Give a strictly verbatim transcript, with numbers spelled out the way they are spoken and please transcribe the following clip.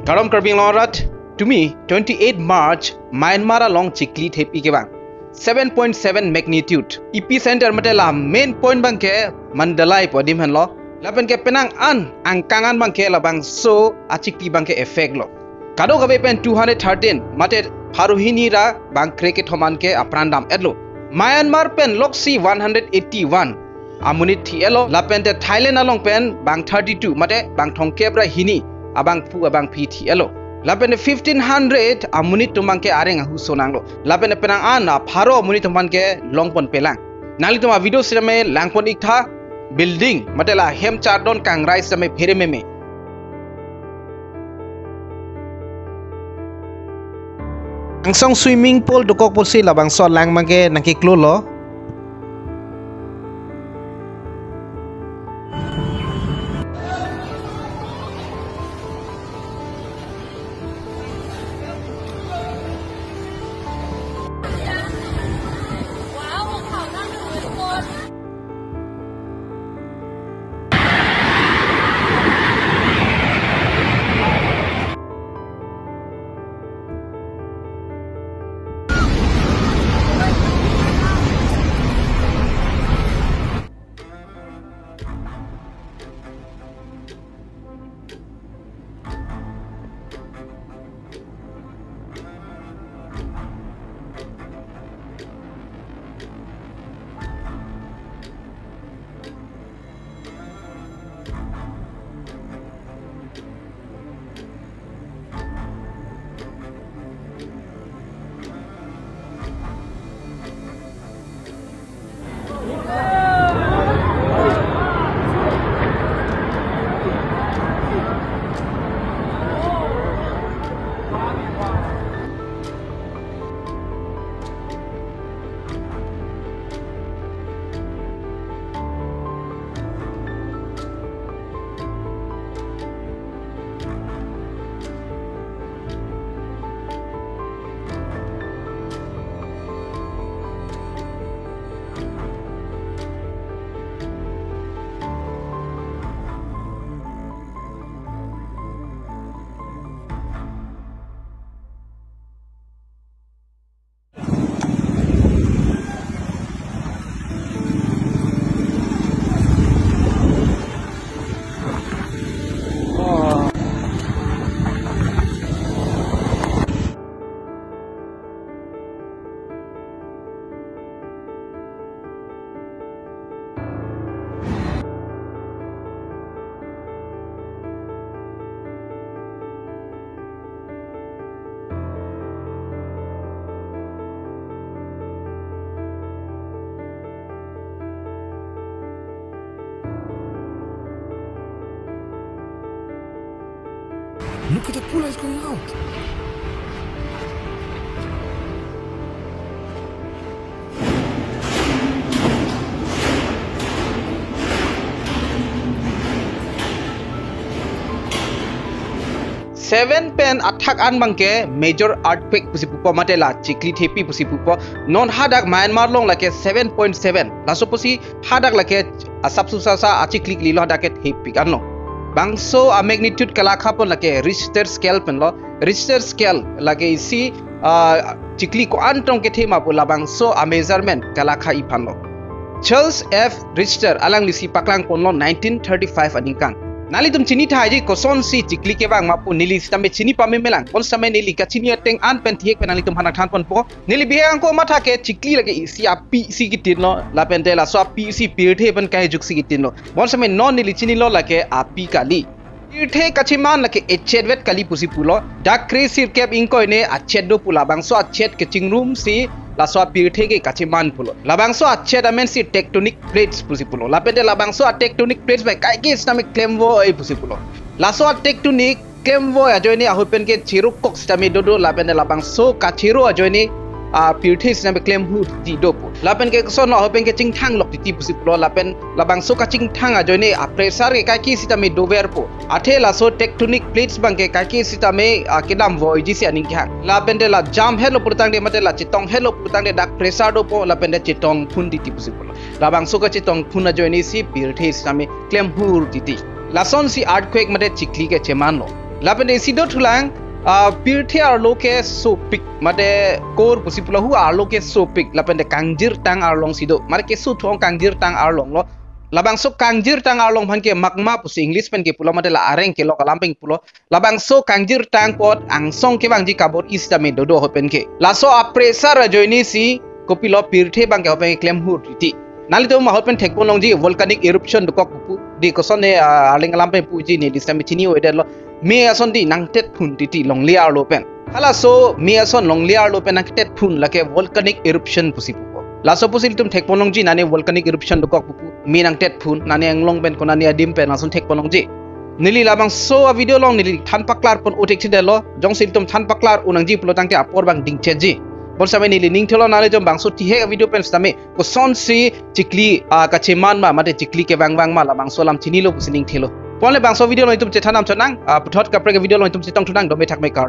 Kardom Karbi Anglong arat, tumi twenty-eight March Myanmar along chikli thepi kevang, seven point seven magnitude. Epicenter mate la main point abangke Mandalay pu adim henlo. Lapen ke penang an angkang an abangke labangso achikli abangke effect lo. Kadokave pen two hundred thirteen mate pharo hini ra bang kre kethom an ke apran dam-etlo. Myanmar pen loksi one hundred eighty-one amonit thi-etlo, lapen te Thailand along pen bang thirty-two mate bang thomkep ra hini abangphu abangphi thi-etlo. Lapen te fifteen hundred amonit atum abangke areng ahu sonanglo. Lapen te penang an apharo amonit atum abangke longponpelang. Nanglitum avideo sitame langpon-iktha, building mate la hem chardon kangrai sitame phere meme. Angsong swimming pool dokok pusi labangso alang abangke nangkeklolo. Look at the cooler is going out. Seven pen athak an abangke major earthquake pusi pupo mate la chikli thepi pusi pupo. Non hadak Myanmar along lake seven point seven. Laso pusi hadak lake asapso sasa achikli klilo hadak ke thepik anlo. Bangso a magnitude kelakha pon lake Richter scale penlo. Richter scale lake isi, ah, chikli ko-an tong kethe ma pu labangso a measurement kelakha-i aphanlo. Charles F Richter alanglisi paklang ponlo nineteen thirty-five aningkan. Nanglitum chini thaiji kosonsi chikli kevang ma pu, neli sitame chini pamemelang. Bonsitame neli kachini ateng an pen thihek pen nanglitum aphan nangthan ponpo. Neli bihek angko matha ke chikli lake isi api si kitinlo, lapen te laso api si pirthe pen kahijuk si kitinlo. Bonsitame non neli chinilo lake api kali. Pirthe kacheman lake echet vet kali pusi pulo. Dak kre sirkep ingkoi ne achet do pu, labangso achet kechingrumsi laso apirthe ke kacheman pulo. Labangso achet amen si tectonic plates pusi pulo. Lapen te labangso a tectonic plates bai kaike sitame klemvoi pusi pulo. Laso a tectonic klemvoi ajoine ahut pen ke cherokok sitame dodo, lapen labangso kachero ajoine, ah, pirthe sitame klem hur titi dopo. Lapen ke kosonlo ahut pen ke chingthanglok titi pusi pulo, lapen labangso kachingthang ajoine a pressure ke kaike sitame doverpo. Athe laso tectonic plates abangke kaike sitame, ah, kedamvoiji si aning kehang. Lapen te la jam hetlo pulotangte mate la chetong hetlo pulotangte dak pressure dopo, lapen te chetong phun titi pusi pulo. Labangso kachetong phun ajoine si pirthe sitame klem hur titi. Lasonsi earthquake mate chikli kechemanlo. Lapen de isi dothulang, ah, pirthe arlo ke sopik, mate kor pusi pulo, hu arlo ke sopik, lapen de kangjirtang arlong si do, mate keso thong kangjirtang arlong lo. Labangso kangjirtang arlong aphan ke magma pusi English pen ke pulo, mate la areng kelok alam pen pulo. Labangso kangjirtang apot angsong kevangji kabor-i sitame dodo ahut pen ke. Laso a-pressure ajoine si kopilo pirthe abang ke ahut pen klem hur titi. Nanglitum ahut pen thekpon longji volcanic eruption dokok pu. Di koson ne, ah, arleng alam pen puji, neli sitame chini oedetlo. Me ason di nangtet phun titi longle arlo pen. Halaso me ason longle arlo pen nangtet phun lake volcanic eruption pusi pupo. Laso pusi ilitum thekpon longji, nane volcanic eruption dokok pu, me nangtet phun, nane anglong pen konane adim pen lason thekpon longji. Neli labangso a-video along neli than paklar pon otik thidetlo, jongsi ilitum than paklar un nangji pulo tangte apor abang dingchetji. Bonsitame neli ning thelo, nanglitum bangso tihek a-video pen sitame kosonsi chikli, ah, kacheman ma, mate chikli kevangvang ma, labangso alam chinilo pusi ning thelo. Ponle bangso video along itum chethan dam chonang, ah, puthot kaprek a-video along itum chetong thunang, dome thakme kardom.